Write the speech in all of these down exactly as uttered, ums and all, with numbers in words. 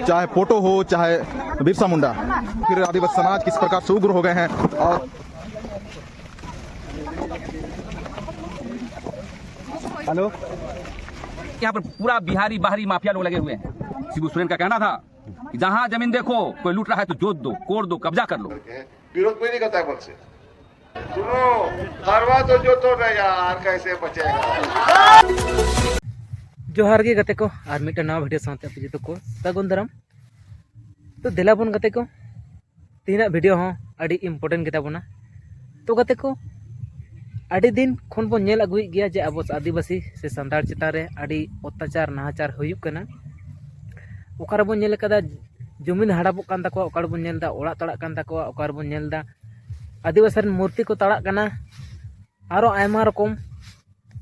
चाहे पोटो हो, चाहे बिरसा मुंडा, फिर आदिवासी समाज किस प्रकार से उग्र हो गए हैं। और हेलो, यहाँ पर पूरा बिहारी बाहरी माफिया लोग लगे हुए हैं। शिबू सोरेन का कहना था कि जहाँ जमीन देखो कोई लूट रहा है तो जोत दो, कोड़ दो, कब्जा कर लो। विरोध कोई नहीं करता है मन से। सुनो, हरवा तो जो तो ना यार, कैसे बचेगा? ᱡᱚᱦᱟᱨ ᱜᱮ ᱜᱟᱛᱮ ᱠᱚ, ᱟᱨ ᱢᱤᱫᱴᱟᱝ ᱱᱟᱣᱟ ᱵᱷᱤᱰᱤᱭᱳ ᱥᱟᱶᱛᱮ ᱟᱯᱮ ᱡᱚᱛᱚ ᱠᱚ ᱥᱟᱹᱜᱩᱱ ᱫᱟᱨᱟᱢ᱾ ᱛᱚ ᱫᱮᱞᱟ ᱵᱚᱱ ᱜᱟᱛᱮ ᱠᱚ, ᱛᱮᱦᱮᱧᱟᱜ ᱵᱷᱤᱰᱤᱭᱳ ᱦᱚᱸ ᱟᱹᱰᱤ ᱤᱢᱯᱚᱨᱴᱮᱱᱴ ᱜᱮᱛᱟ ᱵᱚᱱᱟ᱾ ᱛᱚ ᱜᱟᱛᱮ ᱠᱚ, ᱟᱹᱰᱤ ᱫᱤᱱ ᱠᱷᱚᱱ ᱵᱚᱱ ᱧᱮᱞ ᱟᱹᱜᱩᱭᱮᱫ ᱜᱮᱭᱟ ᱡᱮ ᱟᱵᱚ ᱟᱹᱫᱤᱵᱟᱹᱥᱤ ᱥᱮ ᱥᱟᱱᱛᱟᱲ ᱪᱮᱛᱟᱱ ᱨᱮ ᱟᱹᱰᱤ ᱚᱛᱛᱟᱪᱟᱨ ᱱᱟᱦᱟᱪᱟᱨ ᱦᱩᱭᱩᱜ ᱠᱟᱱᱟ᱾ ᱚᱠᱟ ᱨᱮᱵᱚᱱ ᱧᱮᱞ ᱠᱟᱫᱟ ᱡᱩᱢᱤᱱ ᱦᱟᱲᱟᱯᱚᱜ ᱠᱟᱱ ᱛᱟᱠᱚᱣᱟ, ᱚᱠᱟ ᱨᱮᱵᱚᱱ ᱧᱮᱞ ᱮᱫᱟ ᱚᱲᱟᱜ ᱛᱟᱲᱟᱜ ᱠᱟᱱ ᱛᱟᱠᱚᱣᱟ, ᱚᱠᱟ ᱨᱮᱵᱚᱱ ᱧᱮᱞ ᱮᱫᱟ ᱟᱹᱫᱤᱵᱟᱹᱥᱤ ᱨᱮᱱ ᱢᱩᱨᱛᱤ ᱠᱚ ᱛᱟᱲᱟᱜ ᱠᱟᱱᱟ, ᱟᱨᱚ ᱟᱭᱢᱟ ᱨᱚᱠᱚᱢ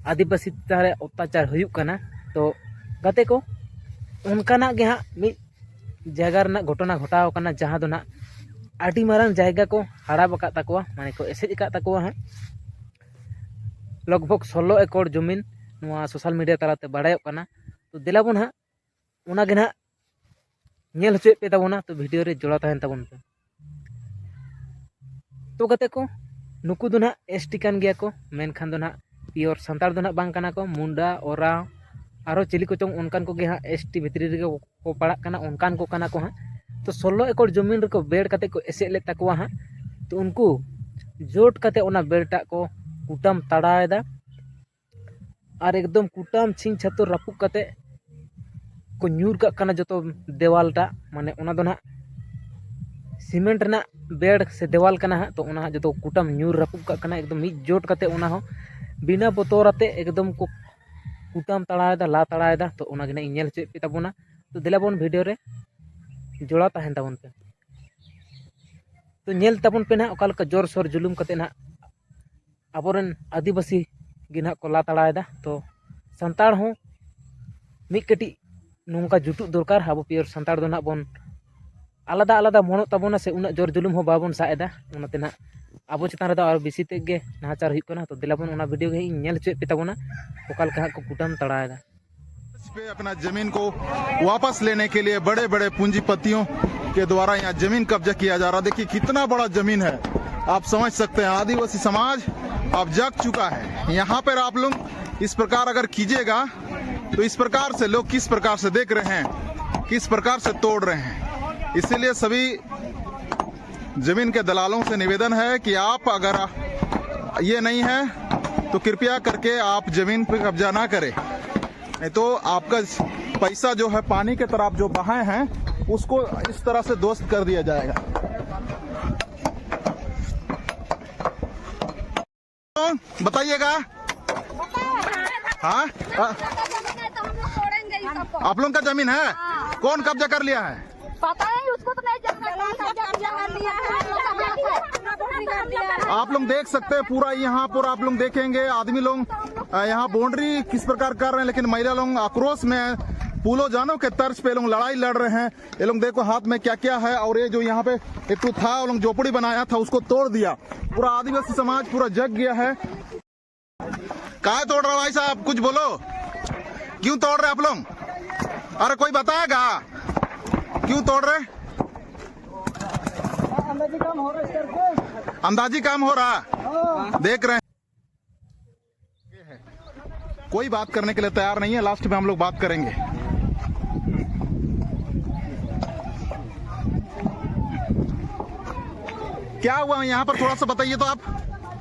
ᱟᱹᱫᱤᱵᱟᱹᱥᱤ ᱪᱮᱛᱟᱱ ᱨᱮ ᱚᱛᱛᱟᱪᱟᱨ ᱦᱩᱭᱩᱜ ᱠᱟᱱᱟ᱾ ᱛᱚ ᱜᱟᱛᱮ ᱠᱚ, ᱚᱱᱠᱟᱱᱟᱜ ᱜᱮ ᱦᱟᱸᱜ ᱢᱤᱫ ᱡᱟᱭᱜᱟ ᱨᱮᱱᱟᱜ ᱜᱷᱚᱴᱚᱱᱟ ᱜᱷᱚᱴᱟᱣ ᱠᱟᱱᱟ, ᱡᱟᱦᱟᱸ ᱫᱚ ᱱᱟᱜ ᱟᱹᱰᱤ ᱢᱟᱨᱟᱝ ᱡᱟᱭᱜᱟ ᱠᱚ ᱦᱟᱲᱟᱯ ᱟᱠᱟᱫ ᱛᱟᱠᱚᱣᱟ, ᱢᱟᱱᱮ ᱠᱚ ᱮᱥᱮᱫ ᱟᱠᱟᱫ ᱛᱟᱠᱚᱣᱟ ᱦᱟᱸᱜ᱾ ᱞᱚᱜᱽ ᱵᱷᱚᱜᱽ ᱥᱳᱞᱞᱳ ᱮᱠᱚᱨ ᱡᱩᱢᱤᱱ ᱱᱚᱣᱟ ᱥᱳᱥᱟᱞ ᱢᱤᱰᱤᱭᱟ ᱛᱟᱞᱟᱛᱮ ᱵᱟᱲᱟᱭᱚᱜ ᱠᱟᱱᱟ᱾ ᱛᱚ ᱫᱮᱞᱟ ᱵᱚᱱ ᱦᱟᱸᱜ ᱚᱱᱟ ᱜᱮ ᱱᱟᱦᱟᱜ ᱧᱮᱞ ᱦᱚᱪᱚᱭᱮᱫ ᱯᱮ ᱛᱟᱵᱚᱱᱟ᱾ ᱛᱚ ᱵᱷᱤᱰᱤᱭᱳ ᱨᱮ ᱡᱚᱲᱟᱣ ᱛᱟᱦᱮᱱ ᱛᱟᱵᱚᱱ ᱯᱮ᱾ ᱛᱚ ᱜᱟᱛᱮ ᱠᱚ, ᱱᱩᱠᱩ ᱫᱚ ᱱᱟᱦᱟᱜ ᱮᱥ ᱴᱤ ᱠᱟᱱ ᱜᱮᱭᱟ ᱠᱚ, ᱢᱮᱱᱠᱷᱟᱱ ᱫᱚ ᱱᱟᱦᱟᱜ ᱯᱤᱭᱳᱨ ᱥᱟᱱᱛᱟᱲ ᱫᱚ ᱱᱟᱦᱟᱜ ᱵᱟᱝ ᱠᱟᱱᱟ ᱠᱚ᱾ ᱢᱩᱱᱰᱟ, ᱳᱨᱟᱸᱣ, ᱟᱨᱚ ᱪᱤᱞᱤ ᱠᱚᱪᱚᱝ ᱚᱱᱠᱟᱱ ᱠᱚᱜᱮ ᱦᱟᱸᱜ ᱮᱥ ᱴᱤ ᱵᱷᱤᱛᱨᱤ ᱨᱮᱜᱮ ᱠᱚ ᱯᱟᱲᱟᱜ ᱠᱟᱱᱟ, ᱚᱱᱠᱟᱱ ᱠᱚ ᱠᱟᱱᱟ ᱠᱚ ᱦᱟᱸᱜ᱾ ᱛᱚ ᱥᱳᱞᱞᱳ ᱮᱠᱚᱨ ᱡᱚᱢᱤᱱ ᱨᱮᱠᱚ ᱵᱮᱲ ᱠᱟᱛᱮ ᱠᱚ ᱮᱥᱮᱫ ᱞᱮᱫ ᱛᱟᱠᱚᱣᱟ ᱦᱟᱸᱜ᱾ ᱛᱚ ᱩᱱᱠᱩ ᱡᱳᱴ ᱠᱟᱛᱮ ᱚᱱᱟ ᱵᱮᱲ ᱴᱟᱜ ᱠᱚ ᱠᱩᱴᱟᱢ ᱛᱟᱲᱟᱣᱮᱫᱟ᱾ ᱟᱨ ᱮᱠᱫᱚᱢ ᱠᱩᱴᱟᱢ ᱪᱷᱤᱝ ᱪᱷᱟᱛᱩᱨ ᱨᱟᱹᱯᱩᱫ ᱠᱟᱛᱮ ᱠᱚ ᱧᱩᱨ ᱠᱟᱜ ᱠᱟᱱᱟ ᱡᱚᱛᱚ ᱫᱮᱣᱟᱞ ᱴᱟᱜ᱾ ᱢᱟᱱᱮ ᱚᱱᱟ ᱫᱚ ᱱᱟᱦᱟᱜ ᱥᱤᱢᱮᱱᱴ ᱨᱮᱱᱟᱜ ᱵᱮᱲ ᱥᱮ ᱫᱮᱣᱟᱞ ᱠᱟᱱᱟ ᱦᱟᱸᱜ᱾ ᱛᱚ ᱚᱱᱟ ᱦᱟᱸᱜ ᱡᱚᱛᱚ ᱠᱩᱴᱟᱢ ᱧᱩᱨ ᱨᱟᱹᱯᱩᱫ ᱠᱟᱜ ᱠᱟᱱᱟ ᱮᱠᱫᱚᱢ ᱢᱤᱫ ᱡᱳᱴ ᱠᱟᱛᱮ᱾ ᱚᱱᱟ ᱦᱚᱸ ᱵᱤᱱᱟᱹ ᱵᱚᱛᱚᱨ ᱟᱛᱮ ᱮᱠᱫᱚᱢ ᱠᱚ ᱠᱩᱴᱟᱢ ᱛᱟᱲᱟᱣᱮᱫᱟ, ᱞᱟ ᱛᱟᱲᱟᱣᱮᱫᱟ᱾ ᱛᱚ ᱚᱱᱟ ᱜᱮ ᱱᱟᱦᱟᱜ ᱤᱧ ᱧᱮᱞ ᱦᱚᱪᱚᱭᱮᱫ ᱯᱮ ᱛᱟᱵᱚᱱᱟ᱾ ᱛᱚ ᱫᱮᱞᱟ ᱵᱚᱱ ᱵᱷᱤᱰᱤᱭᱳ ᱨᱮ ᱡᱚᱲᱟᱣ ᱛᱟᱦᱮᱱ ᱛᱟᱵᱚᱱ ᱯᱮ᱾ ᱛᱚ ᱧᱮᱞ ᱛᱟᱵᱚᱱ ᱯᱮ ᱱᱟᱦᱟᱜ ᱚᱠᱟ ᱞᱮᱠᱟ ᱡᱳᱨ ᱥᱳᱨ ᱡᱩᱞᱩᱢ ᱠᱟᱛᱮ ᱱᱟᱦᱟᱜ ᱟᱵᱚᱨᱮᱱ ᱟᱹᱫᱤᱵᱟᱹᱥᱤ ᱜᱮ ᱱᱟᱦᱟᱜ ᱠᱚ ᱞᱟ ᱛᱟᱲᱟᱣᱮᱫᱟ᱾ ᱛᱚ ᱥᱟᱱᱛᱟᱲ ᱦᱚᱸ ᱢᱤᱫ ᱠᱟᱹᱴᱤᱡ ᱱᱚᱝᱠᱟ ᱡᱩᱴᱩᱜ ᱫᱚᱨᱠᱟᱨ᱾ ᱟᱵᱚ ᱯᱤᱭᱳᱨ ᱥᱟᱱᱛᱟᱲ ᱫᱚ ᱱᱟᱦᱟᱜ ᱵᱚᱱ ᱟᱞᱟᱫᱟ ᱟᱞᱟᱫᱟ ᱢᱚᱱᱚᱜ ᱛᱟᱵᱚᱱᱟ ᱥᱮ ᱩᱱᱟᱹᱜ ᱡᱳᱨ ᱡᱩᱞᱩᱢ ᱦᱚᱸ ᱵᱟᱵᱚᱱ ᱥᱟᱵ ᱮᱫᱟ᱾ ᱚᱱᱟᱛᱮ ᱱᱟᱦᱟᱜ ᱟᱵᱚ ᱪᱮᱛᱟᱱ ᱨᱮᱫᱚ ᱟᱨᱚ ᱵᱮᱥᱤ ᱛᱮᱫ ᱜᱮ ᱱᱟᱦᱟᱪᱟᱨ ᱦᱩᱭᱩᱜ ᱠᱟᱱᱟ᱾ ᱛᱚ ᱫᱮᱞᱟ ᱵᱚᱱ ᱚᱱᱟ ᱵᱷᱤᱰᱤᱭᱳ ᱜᱮ ᱦᱟᱸᱜ ᱤᱧ ᱧᱮᱞ ᱦᱚᱪᱚᱭᱮᱫ ᱯᱮ ᱛᱟᱵᱚᱱᱟ, ᱚᱠᱟ ᱞᱮᱠᱟ ᱦᱟᱸᱜ ᱠᱚ ᱠᱩᱴᱟᱢ ᱛᱟᱲᱟᱣᱮᱫᱟ᱾ पे अपना जमीन को वापस लेने के लिए बड़े बड़े पूंजीपतियों के द्वारा यहाँ जमीन कब्जा किया जा रहा। देखिए कितना बड़ा जमीन है, आप समझ सकते हैं। आदिवासी समाज अब जाग चुका है। यहाँ पर आप लोग इस प्रकार अगर कीजिएगा तो इस प्रकार से लोग किस प्रकार से देख रहे हैं, किस प्रकार से तोड़ रहे हैं। इसीलिए सभी जमीन के दलालों से निवेदन है कि आप अगर ये नहीं है तो कृपया करके आप जमीन पर कब्जा ना करें, नहीं तो आपका पैसा जो है पानी के तरह आप जो बहाए हैं उसको इस तरह से ध्वस्त कर दिया जाएगा। बताइएगा। हाँ, आ, तो हम लोग तोड़ेंगे ही सबको। आप लोगों का जमीन है, कौन कब्जा कर लिया है? पता नहीं, उसको तो नहीं जानता कौन कब्जा किया है, लिया है, हम लोग कब्जा किया है। आप लोग देख सकते हैं पूरा यहाँ पर आप लोग देखेंगे आदमी लोग अ, यहाँ बाउंड्री किस प्रकार कर रहे हैं, लेकिन महिला लोग आक्रोश में पूलो जानो के तर्ज पे लोग लड़ाई लड़ रहे हैं। ये लोग देखो हाथ में क्या क्या है, और ये जो यहाँ पे एक ठो था, वो लोग झोपड़ी बनाया था, उसको तोड़ दिया। पूरा आदिवासी समाज पूरा जग गया है। काय तोड़ रहा भाई साहब, कुछ बोलो, क्यों तोड़ रहे आप लोग? अरे कोई बताएगा क्यों तोड़ रहे? अंदाजी काम हो रहा है, देख रहे हैं। कोई बात करने के लिए तैयार नहीं है, लास्ट में हम लोग बात करेंगे। क्या हुआ यहाँ पर, थोड़ा सा बताइए तो आप।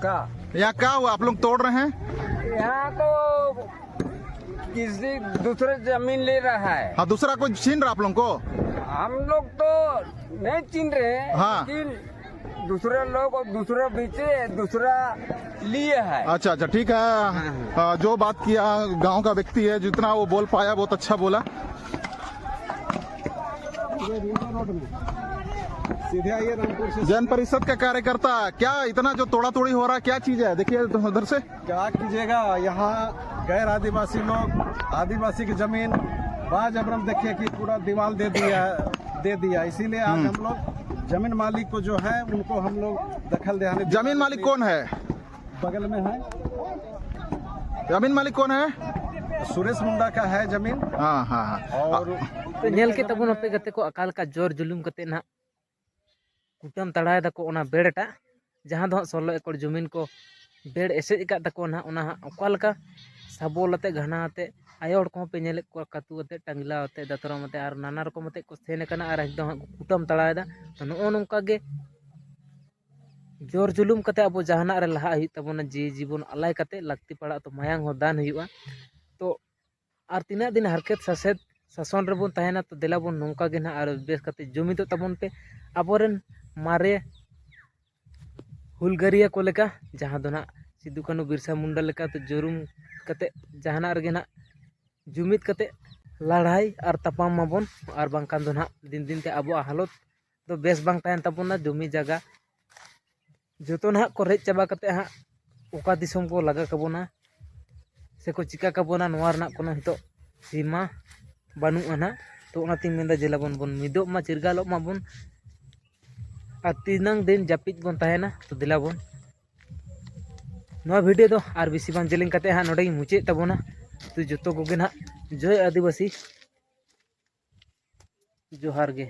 का यहाँ क्या हुआ, आप लोग तोड़ रहे हैं? यहाँ तो किसी दूसरे जमीन ले रहा है। हाँ, दूसरा कोई छीन रहा आप लोगों को? हम लोग तो नहीं छीन रहे हैं, हाँ। लेकिन दूसरे लोग और दूसरा बेचे, दूसरा लिए है। अच्छा अच्छा, ठीक है। आ, जो बात किया, गांव का व्यक्ति है, जितना वो बोल पाया बहुत अच्छा बोला। सीधे आइए रामपुर से। जन परिषद का कार्यकर्ता, क्या इतना जो तोड़ा तोड़ी हो रहा है, क्या चीज है? देखिए उधर से। क्या कीजिएगा, यहाँ गैर आदिवासी लोग आदिवासी की जमीन बाजबरन, देखिए कि पूरा दीवार दे दिया, दे दिया। इसीलिए आज हम लोग जमीन मालिक को जो है उनको हम लोग दखल देने जमीन मालिक कौन है? बगल में है। जमीन मालिक कौन है? सुरेश मुंडा का है जमीन। हाँ हाँ हाँ। और ᱛᱚ ᱧᱮᱞ ᱠᱮᱫ ᱛᱟᱵᱚᱱ ᱟᱯᱮ ᱜᱟᱛᱮ ᱠᱚ, ᱚᱠᱟ ᱞᱮᱠᱟ ᱡᱳᱨ ᱡᱩᱞᱩᱢ ᱠᱟᱛᱮ ᱱᱟᱦᱟᱜ ᱠᱩᱴᱟᱹᱢ ᱛᱟᱲᱟᱭ ᱫᱟᱠᱚ ᱚᱱᱟ ᱵᱮᱲ ᱴᱟᱜ, ᱡᱟᱦᱟᱸ ᱫᱚ ᱦᱟᱸᱜ ᱥᱳᱞᱳ ᱮᱠᱚᱨ ᱡᱚᱢᱤᱱ ᱠᱚ ᱵᱮᱲ ᱮᱥᱮᱫ ᱟᱠᱟᱫ ᱛᱟᱠᱚᱣᱟ ᱱᱟᱦᱟᱜ, ᱚᱱᱟ ᱦᱟᱸᱜ ᱚᱠᱟ ᱞᱮᱠᱟ ᱥᱟᱵᱚᱞ ᱟᱛᱮ, ᱜᱷᱟᱱᱟ ᱟᱛᱮ, ᱟᱭᱳ ᱦᱚᱲ ᱠᱚᱦᱚᱸ ᱯᱮ ᱧᱮᱞᱮᱫ ᱠᱚᱣᱟ ᱠᱟᱹᱛᱩ ᱟᱛᱮ, ᱴᱟᱝᱜᱞᱟ ᱟᱛᱮ, ᱫᱟᱛᱨᱚᱢ ᱟᱛᱮ ᱟᱨ ᱱᱟᱱᱟ ᱨᱚᱠᱚᱢ ᱟᱛᱮ ᱠᱚ ᱥᱮᱱ ᱟᱠᱟᱱᱟ ᱟᱨ ᱮᱠᱫᱚᱢ ᱦᱟᱸᱜ ᱠᱚ ᱠᱩᱴᱟᱹᱢ ᱛᱟᱲᱟᱭᱮᱫᱟ᱾ ᱛᱚ ᱱᱚᱜᱼᱚ ᱱᱚᱝᱠᱟ ᱜᱮ ᱡᱳᱨ ᱡᱩᱞᱩᱢ ᱠᱟᱛᱮ ᱟᱵᱚ ᱡᱟᱦᱟᱱᱟᱜ ᱨᱮ ᱞᱟᱦᱟᱜ ᱦᱩᱭᱩᱜ ᱛᱟᱵᱚᱱᱟ, ᱡᱤᱣᱤ ᱡᱤᱵᱚᱱ ᱟᱞᱟᱭ ᱠᱟᱛᱮ, ᱞᱟᱹᱠᱛᱤ ᱯᱟᱲᱟᱜ ᱛᱚ ᱢᱟᱭᱟᱝ ᱦᱚᱸ ᱫᱟᱱ ᱦᱩᱭᱩᱜᱼᱟ᱾ ᱛᱚ ᱟᱨ ᱛᱤᱱᱟᱹᱜ ᱫᱤᱱ ᱦᱟᱨᱠᱮᱛ ᱥᱟᱥᱮᱛ ᱥᱟᱥᱚᱱ ᱨᱮᱵᱚᱱ ᱛᱟᱦᱮᱱᱟ? ᱛᱚ ᱫᱮᱞᱟ ᱵᱚᱱ ᱱᱚᱝᱠᱟ ᱜᱮ ᱱᱟᱦᱟᱜ ᱟᱨ ᱵᱮᱥ ᱠᱟᱛᱮ ᱡᱩᱢᱤᱫᱚᱜ ᱛᱟᱵᱚᱱ ᱯᱮ᱾ ᱟᱵᱚᱨᱮᱱ ᱢᱟᱨᱮ ᱦᱩᱞᱜᱟᱹᱨᱤᱭᱟᱹ ᱠᱚ ᱞᱮᱠᱟ, ᱡᱟᱦᱟᱸ ᱫᱚ ᱱᱟᱦᱟᱜ ᱥᱤᱫᱩ ᱠᱟᱹᱱᱦᱩ ᱵᱤᱨᱥᱟ ᱢᱩᱱᱰᱟ ᱞᱮᱠᱟ ᱛᱮ ᱡᱩᱨᱩᱢ ᱠᱟᱛᱮ ᱡᱟᱦᱟᱱᱟᱜ ᱨᱮᱜᱮ ᱱᱟᱦᱟᱜ ᱡᱩᱢᱤᱫ ᱠᱟᱛᱮ ᱞᱟᱲᱦᱟᱭ ᱟᱨ ᱛᱟᱯᱟᱢ ᱢᱟᱵᱚᱱ, ᱟᱨ ᱵᱟᱝᱠᱷᱟᱱ ᱫᱚ ᱱᱟᱦᱟᱜ ᱫᱤᱱ ᱫᱤᱱ ᱛᱮ ᱟᱵᱚᱣᱟᱜ ᱦᱟᱞᱚᱛ ᱫᱚ ᱵᱮᱥ ᱵᱟᱝ ᱛᱟᱦᱮᱱ ᱛᱟᱵᱚᱱᱟ᱾ ᱡᱩᱢᱤ ᱡᱟᱭᱜᱟ ᱡᱚᱛᱚ ᱱᱟᱦᱟᱜ ᱠᱚ ᱨᱮᱡ ᱪᱟᱵᱟ ᱠᱟᱛᱮ ᱦᱟᱸᱜ ᱚᱠᱟ ᱫᱤᱥᱚᱢ ᱠᱚ ᱞᱟᱜᱟ ᱠᱟᱵᱚᱱᱟ ᱥᱮᱠᱚ ᱪᱤᱠᱟ ᱠᱟᱵᱚᱱᱟ, ᱱᱚᱣᱟ ᱨᱮᱱᱟᱜ ᱠᱳᱱᱳ ᱱᱤᱛᱚᱜ ᱥᱤᱢᱟ ᱵᱟᱹᱱᱩᱜᱼᱟ ᱱᱟᱦᱟᱜ᱾ ᱛᱚ ᱚᱱᱟᱛᱤᱧ ᱢᱮᱱᱫᱟ, ᱡᱮᱞᱟ ᱵᱚᱱ ᱵᱚᱱ ᱢᱤᱫᱚᱜ ᱢᱟ, ᱪᱤᱨᱜᱟᱞᱚᱜ ᱢᱟᱵᱚᱱ, ᱟᱨ ᱛᱤᱱᱟᱹᱝ ᱫᱤᱱ ᱡᱟᱹᱯᱤᱫ ᱵᱚᱱ ᱛᱟᱦᱮᱱᱟ? ᱛᱚ ᱫᱮᱞᱟ ᱵᱚᱱ ᱱᱚᱣᱟ ᱵᱷᱤᱰᱤᱭᱳ ᱫᱚ ᱟᱨ ᱵᱮᱥᱤ ᱵᱟᱝ ᱡᱮᱞᱮᱧ ᱠᱟᱛᱮ ᱦᱟᱸᱜ ᱱᱚᱰᱮ ᱜᱤᱧ ᱢᱩᱪᱟᱹᱫ ᱛᱟᱵᱚᱱᱟ᱾ ᱛᱚ ᱡᱚᱛᱚ ᱠᱚᱜᱮ ᱱᱟᱦᱟᱜ ᱡᱚᱭ ᱟᱹᱫᱤᱵᱟᱹᱥᱤ, ᱡᱚᱦᱟᱨ ᱜᱮ᱾